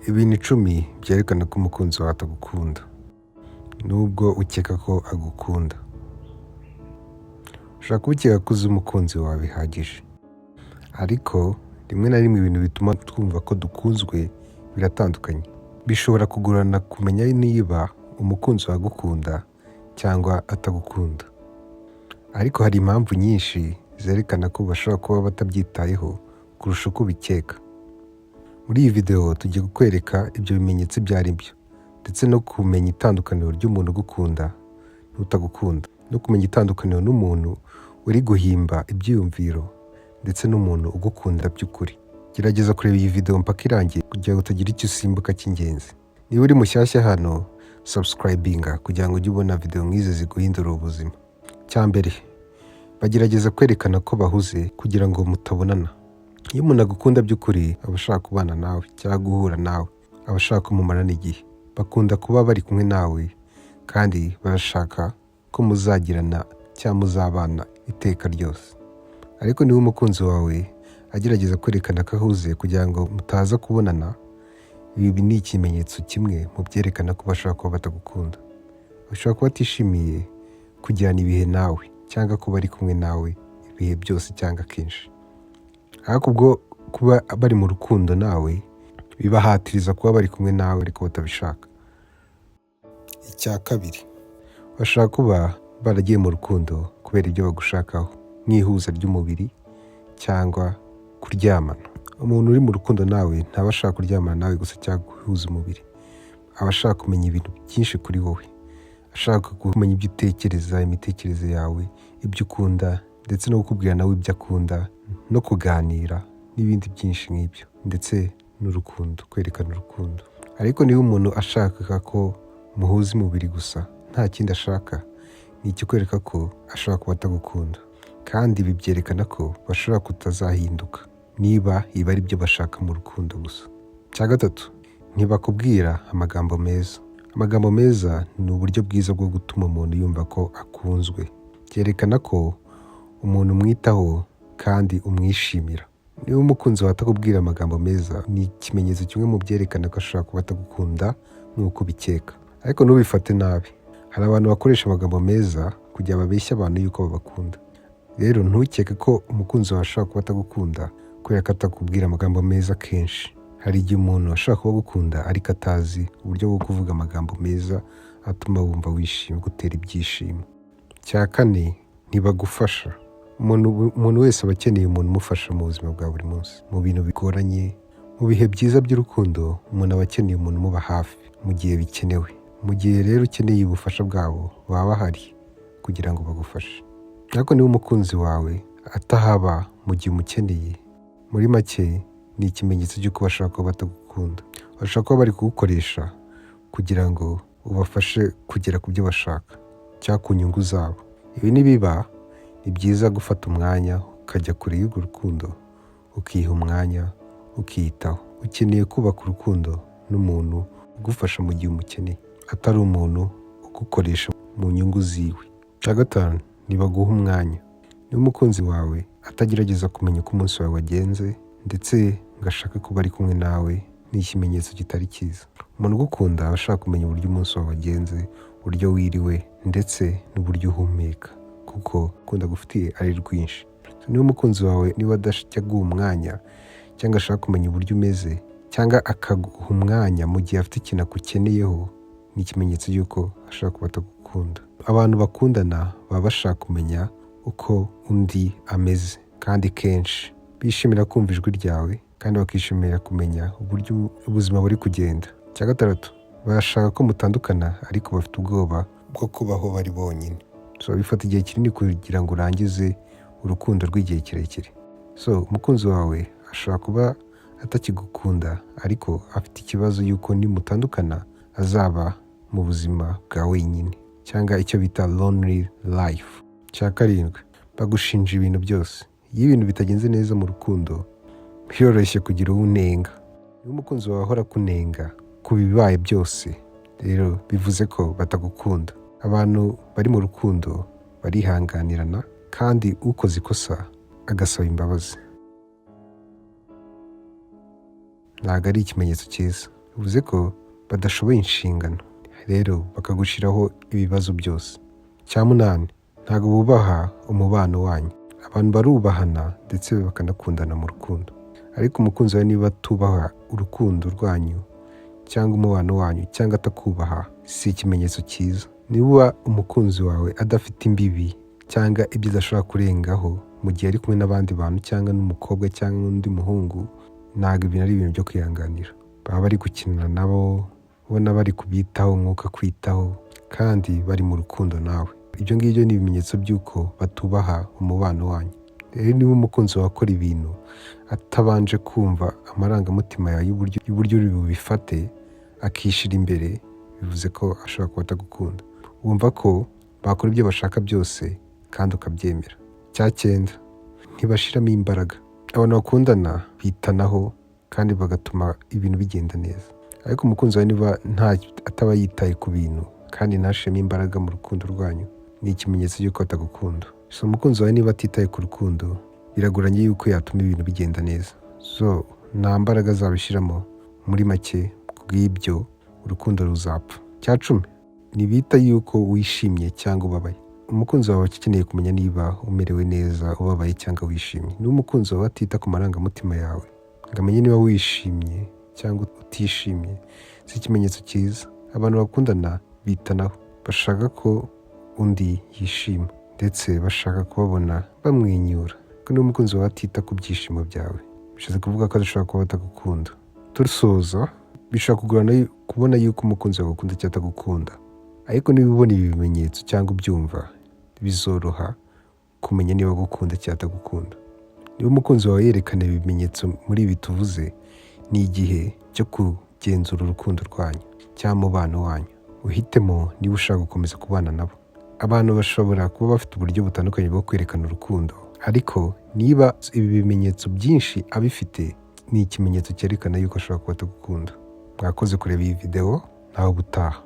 Ibintu 10 byerekana ko umukunzi wawe atagukunda nubwo ukeka ko agukunda. Ushobora kuba ukeka ko uzi umukunzi wawe bihagije, ariko rimwe na rimwe ibintu bituma twumva ko dukunzwe biratandukanye. Bishobora kugorana kumenya niba umukunzi wawe agukunda cyangwa atagukunda, ariko hari impamvu nyinshi zerekana ko bashobora kuba batabyitayeho kurusha uko ubikeka. Muri iyi video tugiye kukwereka ibyo bimenyetso ibyo ari byo, ndetse no kumenya itandukaniro ry'umuntu ugukunda n'utagukunda, no kumenya itandukaniro n'umuntu uri guhimba ibyiyumviro ndetse n'umuntu ugukunda by'ukuri. Gerageza kureba iyi video mpaka irangiye kugira ngo utagira icyo usimbuka cy'ingenzi. Niba uri mushyashya hano, subscribinga kugira ngo ujye ubona video nk'izi ziguhindura ubuzima. Icya mbere, bagerageza kwerekana ko bahuze kugira ngo mutabonana. Iyo umuntu agukunda by'ukuri, aba ashaka kubana nawe cyangwa guhura nawe, aba ashaka ko mumarana igihe. Bakunda kuba bari kumwe nawe kandi barashaka ko muzagirana cyangwa muzabana iteka ryose. Ariko niba umukunzi wawe agerageza kwerekana ko ahuze kugira ngo mutaza kubonana, ibi ni ikimenyetso kimwe mu byerekana ko bashobora kuba batagukunda. Bashobora kuba batishimiye kugirana ibihe nawe cyangwa ko bari kumwe nawe ibihe byose cyangwa kenshi. Ariko ubwo kuba bari mu rukundo nawe bibahatiriza kuba bari kumwe nawe ariko batabishaka. Icya kabiri, bashobora kuba baragiye mu rukundo kubera ibyo bagushakaho nk'ihuza ry'umubiri cyangwa kuryamana. Umuntu uri mu rukundo nawe ntaba ashaka kuryamana nawe gusa cyangwa guhuza umubiri, aba ashaka kumenya ibintu byinshi kuri wowe, ashaka kumenya ibyo utekereza, imitekerereze yawe, ibyo ukunda, ndetse no kukubwira nawe ibyo akunda, no kuganira n'ibindi byinshi nk'ibyo, ndetse n'urukundo, kwerekana urukundo. Ariko niba umuntu ashaka ko muhuza umubiri gusa, nta kindi ashaka, ni ikikwereka ko ashobora kuba atagukunda. Kandi ibi byerekana ko bashobora kutazahinduka niba ibi ari byo bashaka mu rukundo gusa. Icya gatatu, ntibakubwira amagambo meza. Amagambo meza ni uburyo bwiza bwo gutuma umuntu yumva ko akunzwe. Byerekana ko umuntu umwitaho kandi umwishimira. Niba umukunzi wawe atakubwira amagambo meza, ni ikimenyetso kimwe mu byerekana ko ashobora kuba atagukunda nk'uko ubikeka. Ariko ntubifate nabi. Hari abantu bakoresha amagambo meza kugira babeshye abantu yuko babakunda. Rero ntukeke ko umukunzi wawe ashobora kuba atagukunda kubera ko atakubwira amagambo meza kenshi. Hari igihe umuntu ashobora kuba agukunda ariko atazi uburyo bwo kuvuga amagambo meza atuma wumva wishimye, gutera ibyishimo. Icya kane, ntibagufasha. Umuntu wese aba akeneye umuntu umufasha mu buzima bwa buri munsi, mu bintu bigoranye, mu bihe byiza by'urukundo, umuntu aba akeneye umuntu umuba hafi mu gihe bikenewe. Mu gihe rero ukeneye ubufasha bwabo, baba bahari kugira ngo bagufashe. Ariko niba umukunzi wawe atahaba mu gihe umukeneye, muri make ni ikimenyetso cy'uko bashobora kuba batagukunda. Bashobora kuba bari kugukoresha kugira ngo ubafashe kugera ku byo bashaka cyangwa ku nyungu zabo. Ibi nibiba, ni byiza gufata umwanya ukajya kure y'urwo rukundo, ukiha umwanya, ukiyitaho. Ukeneye kubaka urukundo n'umuntu ugufasha mu gihe umukeneye, atari umuntu ugukoresha mu nyungu ziwe. Icya gatanu, ntibaguha umwanya. Niba umukunzi wawe atagerageza kumenya uko umunsi wawe wagenze ndetse ngo ashake kuba ari kumwe nawe, ni ikimenyetso kitari cyiza. Umuntu ugukunda aba ashaka kumenya uburyo umunsi wawe wagenze, uburyo wiriwe ndetse n'uburyo uhumeka, kuko urukundo agufitiye ari rwinshi. Niba umukunzi wawe niba adajya aguha umwanya cyangwa ashaka kumenya uburyo umeze, cyangwa akaguha umwanya mu gihe afite ikintu akukeneyeho, ni ikimenyetso y'uko ashobora kuba atagukunda. Abantu bakundana baba bashaka kumenya uko undi ameze, kandi kenshi bishimira kumva ijwi ryawe kandi bakishimira kumenya uburyo ubuzima buri kugenda. Icya gatandatu, barashaka ko mutandukana ariko bafite ubwoba bwo kubaho bari bonyine. So bifata igihe kinini kugira ngo urangize urukundo rw'igihe kirekire. So umukunzi wawe ashobora kuba atakigukunda, ariko afite ikibazo y'uko nimutandukana azaba mu buzima bwa wenyine, cyangwa icyo bita lonely life. Icya karindwi, bagushinja ibintu byose. Iyo ibintu bitagenze neza mu rukundo, biroroshye kugira uwo unenga. Niba umukunzi wawe ahora akunenga ku bibaye byose, rero bivuze ko batagukunda. Abantu bari mu rukundo barihanganirana, kandi ukoze ikosa agasaba imbabazi. Ntabwo ari ikimenyetso cyiza. Bivuze ko badashoboye inshingano, rero bakagushyiraho ibibazo byose. Cya munani, ntabwo bubaha umubano wanyu. Abantu barubahana ndetse bakanakundana mu rukundo, ariko umukunzi wawe niba atubaha urukundo rwanyu cyangwa umubano wanyu cyangwa atakubaha, si ikimenyetso cyiza. Niba umukunzi wawe adafite imbibi cyangwa ibyo adashobora kurengaho mu gihe ari kumwe n'abandi bantu cyangwa n'umukobwa cyangwa n'undi muhungu, ntabwo ibintu ari ibintu byo kwihanganira. Baba bari gukinana nabo, ubona bari kubitaho nk'uko akwitaho kandi bari mu rukundo nawe. Ibyo ngibyo ni ibimenyetso by'uko batubaha umubano wanyu. Rero niba umukunzi wawe akora ibintu atabanje kumva amarangamutima yawe y'uburyo uri bubifate, akishyira imbere, bivuze ko ashobora kuba atagukunda. Wumva ko bakora ibyo bashaka byose kandi ukabyemera. Cya cyenda, ntibashiramo imbaraga. Abantu bakundana bitanaho kandi bagatuma ibintu bigenda neza, ariko umukunzi wawe niba nta ataba yitaye ku bintu kandi ntashiremo imbaraga mu rukundo rwanyu, ni ikimenyetso cy'uko atagukunda. So umukunzi wawe niba atitaye ku rukundo, biragoranye yuko yatuma ibintu bigenda neza. So nta mbaraga azabishyiramo. Muri make, kubw'ibyo urukundo ruzapfa. Cya 10, ntibita yuko wishimye cyangwa ubabaye. Umukunzi wawe akeneye kumenya niba umerewe neza, ubabaye cyangwa wishimye. Niba umukunzi wawe atita ku marangamutima yawe ngo amenye niba wishimye cyangwa utishimye, si ikimenyetso cyiza. Abantu bakundana bitanaho, bashaka ko undi yishima ndetse bashaka kubabona bamwenyura. Ko niba umukunzi wawe atita ku byishimo byawe, bishatse kuvuga ko adashobora kuba atagukunda. Dusoza, bishobora kugorana kubona yuko umukunzi wawe agukunda cyangwa atagukunda, ariko niba ubona ibi bimenyetso cyangwa ubyumva, bizoroha kumenya niba agukunda cyangwa atagukunda. Niba umukunzi wawe yerekana ibimenyetso muri ibi tuvuze, ni igihe cyo kugenzura urukundo rwanyu cyangwa umubano wanyu. Uhitemo niba ushaka gukomeza kubana nabo. Abantu bashobora kuba bafite uburyo butandukanye bwo kwerekana urukundo, ariko niba ibi bimenyetso byinshi abifite, ni ikimenyetso cyerekana yuko ashobora kuba atagukunda. Mwakoze kureba iyi videwo, nawe ubutaha.